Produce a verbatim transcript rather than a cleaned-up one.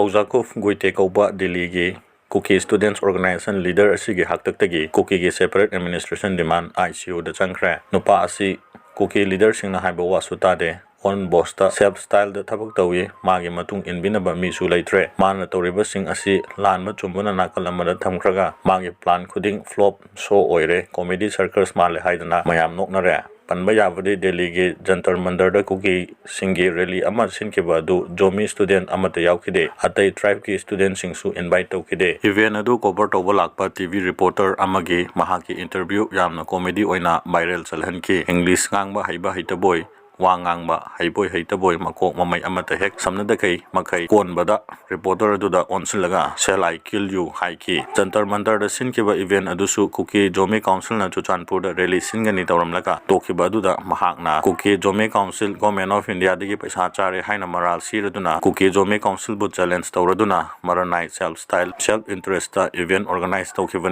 ꯄꯧꯖꯥꯀꯨꯐ ꯒꯨꯏꯇꯦ ꯀꯧꯕ ꯗꯤꯜꯂꯤꯒꯤ ꯀꯨꯀꯤ Students Organization leader ꯑꯁꯤꯒꯤ ꯍꯥꯛꯇꯛꯇꯒꯤ ꯀꯨꯀꯤꯒꯤ separate administration demand ICUꯗ ꯆꯪꯈ꯭ꯔꯦ꯫ ꯅꯨꯄꯥ ꯑꯁꯤ ꯀꯨꯀꯤ leaderꯁꯤꯡꯅ ꯍꯥꯏꯕ ꯋꯥꯁꯨ ꯇꯥꯗꯦ꯫ Own bossꯇ self styleꯗ ꯊꯕꯛ ꯇꯧꯏ꯫ ꯃꯥꯒꯤ ꯃꯇꯨꯡ ꯏꯟꯕꯤꯅꯕ ꯃꯤꯁꯨ ꯂꯩꯇ꯭ꯔꯦ꯫ ꯃꯥꯅ ꯇꯧꯔꯤꯕꯁꯤꯡ ꯑꯁꯤ ꯂꯥꯟꯕ ꯆꯨꯝꯕꯅ ꯅꯥꯀꯜ ꯑꯃꯗ ꯊꯝꯈ꯭ꯔꯒ ꯃꯥꯒꯤ plan ꯈꯨꯗꯤꯡ flop show ꯑꯣꯏꯔꯦ꯫ Comedy circus ꯃꯥꯜꯂꯦ ꯍꯥꯏꯗꯅ ꯃꯌꯥꯝ ꯅꯣꯛꯅꯔꯦ꯫ ꯄꯟꯕ ꯌꯥꯕꯗꯤ ꯗꯦꯜꯂꯤꯒꯤ ꯖꯟꯇꯔ ꯃꯟꯇꯔꯗ ꯀꯨꯀꯤꯁꯤꯡꯒꯤ rally ꯑꯃ ꯁꯤꯟꯈꯤꯕ ꯑꯗꯨ ꯖꯣꯃꯤ student ꯑꯃꯠꯇ ꯌꯥꯎꯈꯤꯗꯦ꯫ ꯑꯇꯩ tribeꯀꯤ studentꯁꯤꯡꯁꯨ invite ꯇꯧꯈꯤꯗꯦ꯫ Event ꯑꯗꯨ cover ꯇꯧꯕ ꯂꯥꯛꯄ TV reporter ꯑꯃꯒꯤ ꯃꯍꯥꯛꯀꯤ interview ꯌꯥꯝꯅ comedy ꯑꯣꯏꯅ viral ꯆꯠꯍꯟꯈꯤ꯫ English ꯉꯥꯡꯕ ꯍꯩꯕ ꯍꯩꯇꯕꯣꯏ, ꯋꯥ ꯉꯥꯡꯕ ꯍꯩꯕꯣꯏ ꯍꯩꯇꯕꯣꯏ, ꯃꯀꯣꯛ ꯃꯃꯩ ꯑꯃꯠꯇ ꯍꯦꯛ ꯁꯝꯅꯗꯈꯩ ꯃꯈꯩ ꯀꯣꯟꯕꯗ reporter ꯑꯗꯨꯗ ꯑꯣꯟꯁꯤꯜꯂꯒ "Shall I kill you?" ꯍꯥꯏꯈꯤ꯫ ꯖꯟꯇꯔ ꯃꯟꯇꯔꯗ ꯁꯤꯟꯈꯤꯕ event ꯑꯗꯨꯁꯨ ꯀꯨꯀꯤ ꯖꯣꯃꯤ councilꯅ ꯆꯨꯔꯆꯥꯟꯄꯨꯔꯗ rally ꯁꯤꯟꯒꯅꯤ ꯇꯧꯔꯝꯂꯒ ꯇꯣꯛꯈꯤꯕ ꯑꯗꯨꯗ ꯃꯍꯥꯛꯅ ꯀꯨꯀꯤ ꯖꯣꯃꯤ council, Government of Indiaꯗꯒꯤ ꯄꯩꯁꯥ ꯆꯥꯔꯦ ꯍꯥꯏꯅ ꯃꯔꯥꯜ ꯁꯤꯔꯗꯨꯅ ꯀꯨꯀꯤ Zomi councilꯕꯨ challenge ꯇꯧꯔꯗꯨꯅ ꯃꯔꯅꯥꯏ self style, self interestꯇ event organize ꯇꯧꯈꯤꯕꯅꯤ꯫